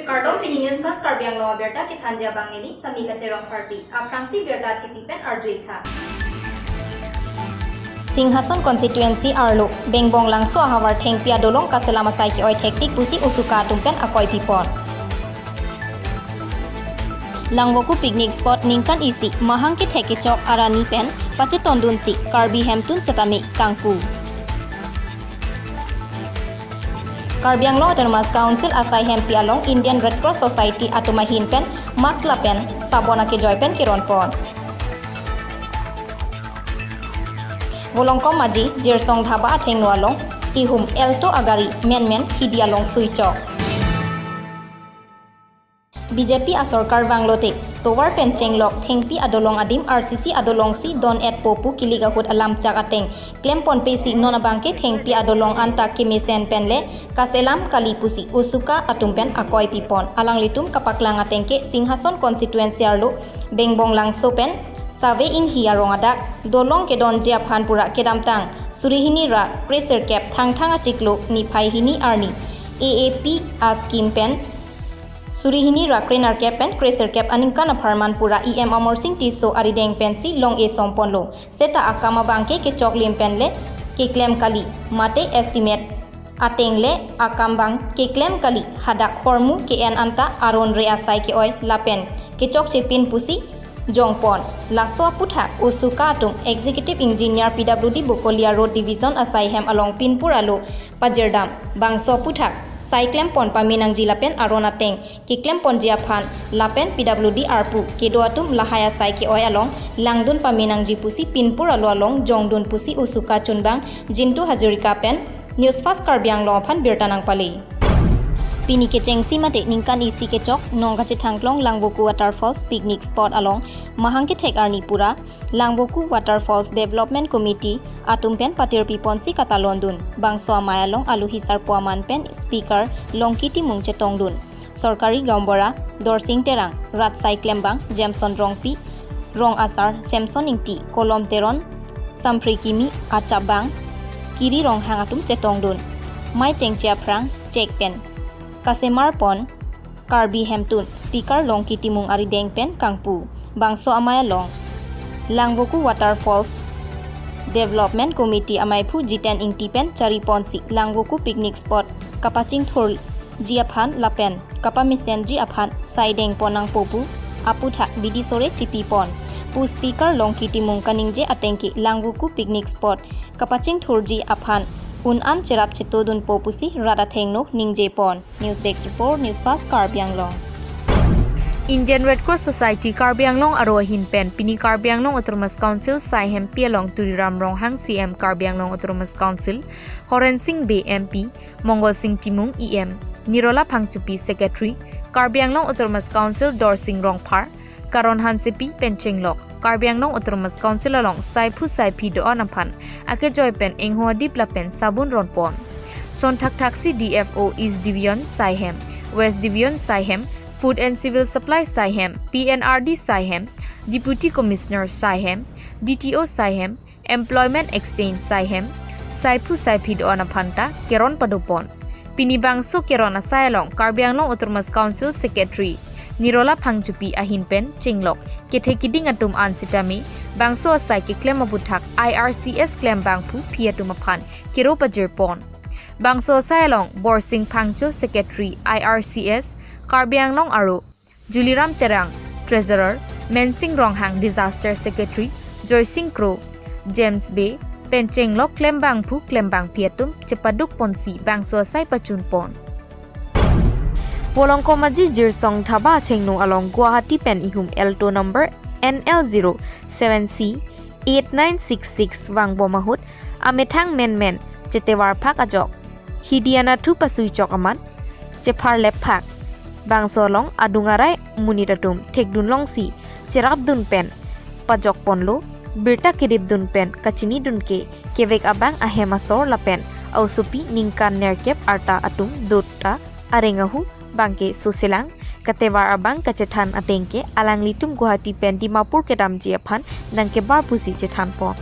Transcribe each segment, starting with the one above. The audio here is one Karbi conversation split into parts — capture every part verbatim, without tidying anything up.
Kardom, pini News Fast Karbi Anglong abirta kethanji abang neli Sami Kacherong Karbi. Aphrangsi birta thepi pen arju-ik tha. Singhason constituency arlo Bengbong Langso ahavar thengpi adolong kaselam asai ke-oi thektik pusi usuka atum pen akoi pipon. Langvoku picnic spot ningkan isi mahang kethek kechok arni pen pachetondunsi Karbi hemtun setame kangpu. Karbi Anglong Autonomous Council asai hempi along Indian Red Cross Society atum ahin pen mask lapen sabon akejoy pen keronpon. Volongkom Maji Jirsong Dhaba athengno along ihum Alto agari menmen hidi along suichok. B J P asorkar vanglote tovar pen chenglok thengpi adolong adim R C C adolongsi don-etpo pu kilik ahut alam chak ateng klemponpesi non abangke thengpi adolong anta kemesen pen le kaselam kali pusi usuka atum pen akoi pipon. Alanglitum kapaklang ateng ke Singhason constituency arlo Bengbong Langso pen Save Inghi arong adak dolong kedonji aphan pura kedamtang suri hini ra kresirkep Thangthang achiklo niphai hini arni A A P a-scheme pen suri hini ra krenerkep pen kresirkep aningkan apharman pura E M Amarsing Tisso arideng pensi long-e somponlo. Seta akam abangke kechoklim pen le keklem kali, mate estimate ateng le akam abang keklem kali, hadak hormu ke-en anta aron re asai ke-oi lapen kechokchepin pusi jongpon. Laso aputhak usuka atum Executive Engineer P W D Bokolia Road Division asai hem along pinpur alo pajirdam. Bangso aputhak sai klempon pame nangji lapen aron ateng keklemponji aphan lapen P W D arpu kedo atum lahai asai ke-oi along langdun pame nangji pusi pinpur alo along jongdun pusi usuka chunbang Jintu Hazarika pen News Fast Karbi Anglong aphan birta nangpale. Pini kechengsi mate ningkan isi kechok nong kachethangklong Langvoku Waterfalls picnic spot along mahang kethek arni pura Langvoku Waterfalls Development Committee atum pen patir piponsi katalondun. Bangso amei along aluhi sarpo aman pen Speaker Longki Timung chetongdun. Sorkari Gaonbura Dorsing Terang, Rat Sai Klembang, Jameson Rongpi, Rong Asar, Samson Ingti, Kolom Teron, Samphri Kimi, Achap Bang, Kiri Ronghang atum chetongdun. Mei chengche aphrang chek pen kasemar pon Karbi hemtun Speaker Longki Timung arideng pen kangpu. Bangso amei along Langvoku Waterfalls Development Committee ameiphu Jiten Ingti pen chariponsi Langvoku picnic spot kapachingthurji aphan lapen kapamesenji aphan sai dengpon nangpo pu aputhak bidi sore chipipon pu Speaker Longki Timung kaningje ateng ke Langvoku picnic spot kapachingthurji aphan un-an cherap chetodunpo pusi rat athengno ningjepon. News Desk Report, News Fast Karbi Anglong. Indian Red Cross Society Karbi Anglong aro ahin pen pini Karbi Anglong Autonomous Council sai hempi along Tuliram Ronghang C M Karbi Anglong Autonomous Council, Horen Sing Bey M P, Mongol Sing Timung E M, Nirola Phangchopi Secretary, Karbi Anglong Autonomous Council Dorsing Rongphar, Karon Hansepi pen chenglok Karbi Anglong Autonomous Council along saiphu saiphi do-an aphan akejoy pen ingho adip lapen sabun ronpon. Son thakthaksi D F O East Division saihem, West Division saihem, Food and Civil Supply saihem, P N R D saihem, Deputy Commissioner saihem, D T O saihem, Employment Exchange saihem, saiphu saiphi do-an aphan ta keron padopon. Pini bangso keron asai along Karbi Anglong Autonomous Council Secretary Nirola Phangchopi ahin pen chenglok kethe kiding atum an sitame bangso asai keklem aputhak I R C S klembangphu phi atum aphan kero pajirpon. Bangso asai along Borsing Phangcho Secretary I R C S Karbi Anglong aro Juliram Terang, Treasurer, Mensing Ronghang, Disaster Secretary, Joysing Kro, James Bey, pen chenglok klembangphu klembangphi atum chepaduk ponsi bangso asai pachunpon. Volongkom Aji Jirsong Dhaba achengno along Guwahati pen ihum Alto number N L zero seven C eight nine six six vangbom ahut amethang menmen chetevar phak ajok hidi anathu pasui chok amat chepharlep phak. Bangso along adung arai monit atum thekdun longsi cherapdun pen pajokponlo, birta kedipdun pen kachinidun ke kevek abang ahem asor lapen aosopi ningkan nerkep arta atum dot ta areng ahu bangke soselang, katevar abang kachethan ateng ke alanglitum Guwahati pen Dimapur kedamji aphan nangkebar pusi chethanpon.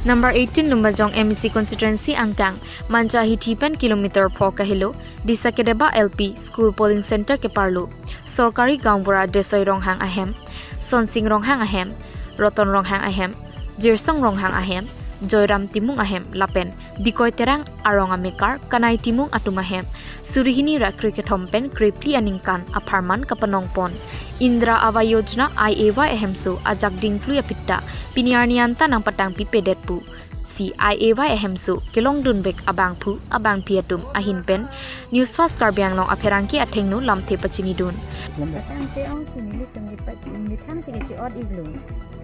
Number eighteen Lumbajong M A C constituency angkang Manja hithi pen kilometer pho kahelo Disa Kedeba L P school polling center keparlo Sorkari Gaonbura Desoi Ronghang ahem, Sonsing Ronghang ahem, Roton Ronghang ahem, Jirsong Ronghang ahem, Joyram Timung ahem lapen Dikoi Terang arong amekar Kanai Timung atum ahem suri hini ra kre kethom pen kre phli aningkan apharman kapanong pon Indira Awas Yojana I A Y ahemso ajak dingplui apitta pini arni anta nangpatang pipedet pu si I A Y ahemso kelongdun bek abangphu abangphi atum ahin pen News Fast Karbi Anglong apherangke athengno lamthe pachinidun. Patang ke-ong si nelitum ke pa-, methang si ke-chi-ot-iklo.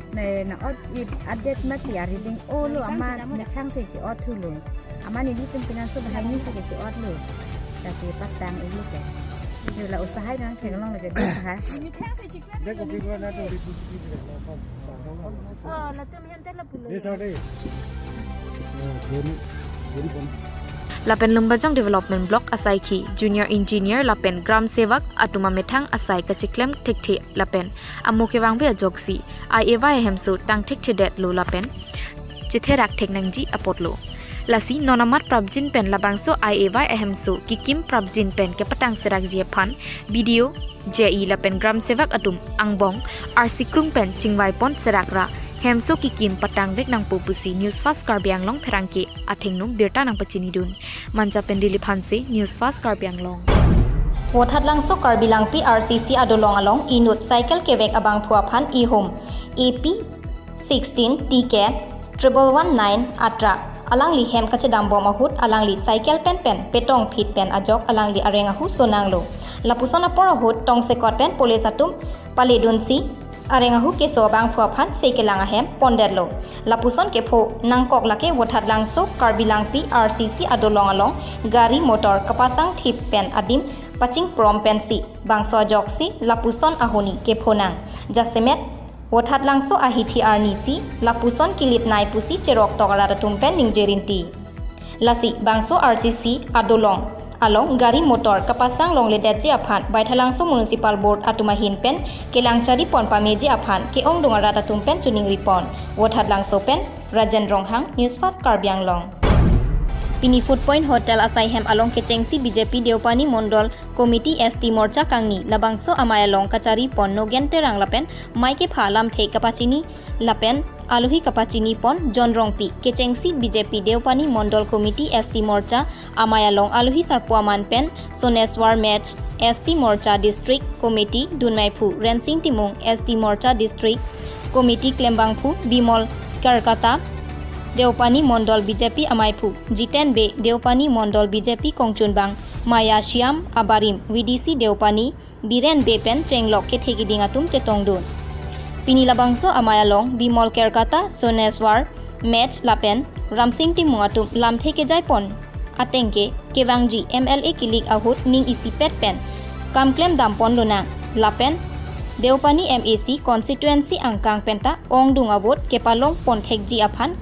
Na, na-ot-ik adet ma ke-ari ding olo amat methang si chi-ot thulo. Amat nelitum pinanso bahai ni si ke-chi-otlo. Lasi patang-iklo ke. Yo la usahai nang theklong lagi usahai. Methang si chi-ot. Dek kopi gua na to di puji di na sa sa dong. Oh, latum hem tela pulo. Desa de. Lapen Lumbajong Development Block asaikhi Junior Engineer lapen Gram Sevak atum amethang asai kachiklem thekthe lapen amo kevangve ajoksi I A Y ahemso tang thekthedetlo lapen chetherak thek nangji apotlo. Lasi non amat prapjin pen labangso I A Y ahemso kekim prapjin pen kepatang serakji aphan B D O, J E lapen Gram Sevak atum angbong arsikrung pen chingvai pon serak ra hemso kekim patang vek nangpo pusi News Fast Karbi Anglong pherangke athengno birta nangpachinidun. Manja pen Dilip Hanse, News Fast Karbi Anglong. Vothatlangso Karbi Langpi R C C adolong along inut cycle kevek abangphu aphan ihum A P sixteen T K triple one nine a truck alangli hem kachedambom ahut alangli cycle pen pen petong phit pen ajok alangli areng ahu sonanglo. Lapuson apor ahut tongsekot pen police atum paledunsi areng ahu keso abangphu aphan se kelang ahem pondetlo. Lapuson kepho nangkok lake Vothatlangso Karbi Langpi R C C adolong along gari motor kapasang thip pen adim pachingprom pensi bangso ajoksi lapuson ahoni kepho nang. Jasemet Vothatlangso ahithi arni si lapuson kilit nai pusi cheroktok arat atum pen ningje rinti. Lasi bangso R C C adolong along gari motor kapasang longledetji aphan Baithalangso Municipal Board atum ahin pen kelang chari pon pameji aphan ke-ongdung arat atum pen choningri pon. Vothatlangso pen Rajen Ronghang, News Fast Karbi Anglong. Pini Food Point Hotel asai hem along kechengsi B J P Deopani Mondol Committee S T Morcha kangni labangso amei along kachari pon Nogen Terang lapen mei kepha lamthe kapachini lapen alohi kapachini pon John Rongpi kechengsi B J P Deopani Mondol Committee S T Morcha amei along alohi sarpo aman pen Soneswar Mech S T Morcha District Committee dunmeiphu Rensing Timung S T Morcha District Committee klembangphu Bimol Kerkata Deopani Mondol B J P ameiphu Jiten Bey Deopani Mondol B J P kongchunbang Maya Shyam abarim V D C Deopani Biren Bey pen chenglok kethe kiding atum chetongdun. Pini labangso amei along Bimol Kerkata, Soneswar Mech lapen Ramsing Timung atum lamthe kejai pon ateng ke kevangji M L A kilik ahut ning isipet pen kam klemdam pon lonang lapen Deopani M A C constituency angkang penta ongdung a-vote kepalong pon thekji aphan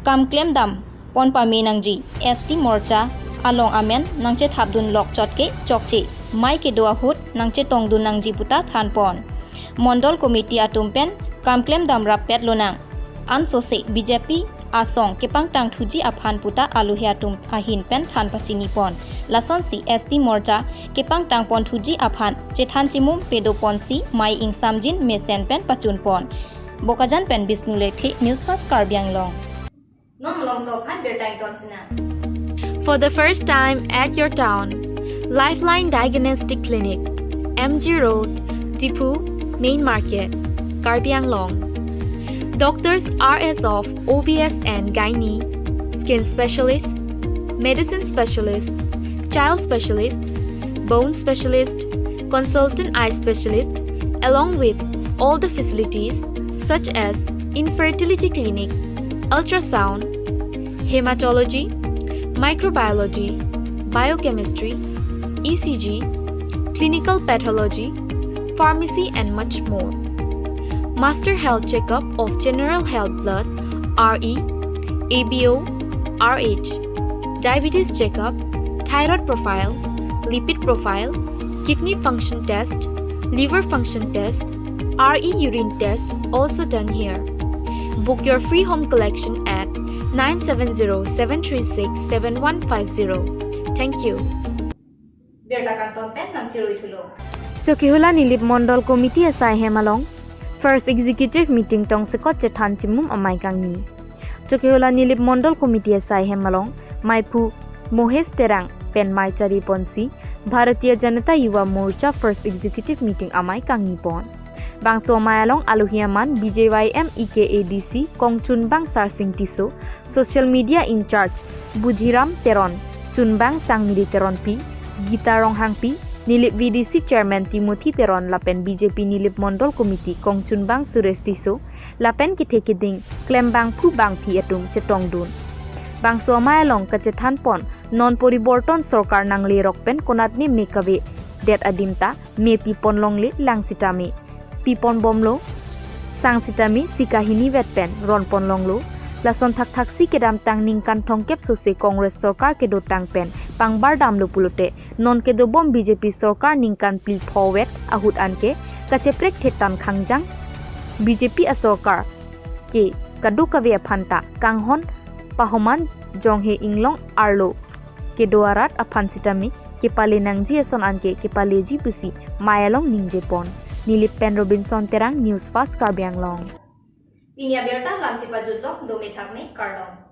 kam klemdam pon pame nangji, S T Morcha along amen nangchethapdun lok chot ke chokche, mei kedo ahut nangchetongdun nangji puta than pon. Mondol Committee atum pen kam klemdam rappet lonang. Ansose B J P asong kepangtang thuji aphan puta alohi atum ahin pen than pachini pon. Lasonsi S T Morcha kepangtang pon thuji aphan chethan chimum pedo ponsi mei ingsamjin mesen pen pachun pon. Bokajan pen Bisnu Lethe, News Fast Karbi Anglong. Non malomso aphan birta ington sinang. For the first time at your town, Lifeline Diagnostic Clinic, M G Road, Diphu, Main Market, Karbi Anglong. Doctors are as of O B S and Gynae, Skin Specialist, Medicine Specialist, Child Specialist, Bone Specialist, Consultant Eye Specialist, along with all the facilities such as Infertility Clinic, Ultrasound, Hematology, Microbiology, Biochemistry, E C G, Clinical Pathology, Pharmacy and much more. Master Health Checkup of General Health Blood, R E, A B O, R H, Diabetes Checkup, Thyroid Profile, Lipid Profile, Kidney Function Test, Liver Function Test, R E Urine Test also done here. Book your free home collection at nine seven zero seven three six seven one five zero. Thank you. Birta kangton pen nangchirui thulo. Chokihola Nilip Mondol Committee asaihem along First Executive Meeting tongsekot chethan chimum amei kangni. Chokihola Nilip Mondol Committee asaihem along Maiphu Mohesh Terang pen mei chariponsi Bharatiya Janata Yuva Morcha First Executive Meeting amei kangnipon. Bangso amei along alohi aman B J Y M E K A D C kongchunbang Sarsing Tisso, social media in-charge Budhiram Teron, chunbang Sangmili Teronpi, Gita Ronghangpi, Nilip V D C Chairman Timothy Teron lapen B J P Nilip Mondol Committee kongchunbang Suresh Tisso lapen kethe keding klembangphu bangphi atum chetongdun. Bangso amei along kachethanpon non poriborton sorkar nanglerok pen konatne me kavedet adim ta me piponlongle lang sitame piponbomlo, sang sitame sikahini vet pen ronponlonglo, lason thakthaksi kedamtang ningkan thomkep sose Congress sorkar kedotang pen pangbardamlo pulote non kedobom B J P sorkar ningkan phli pho vet ahut anke kacheprek thetan khangjang B J P asorkar ke kadokave aphanta kanghon pahoman jonghe inglong arlo kedo arat aphan sitame kepale nangji ason anke kepaleji pusi mei along ningjepon. Nilip pen Robinson Terang, News Fast Karbi Anglong. Pini abirta la-ansi pajutlong, dome thakme, kardom.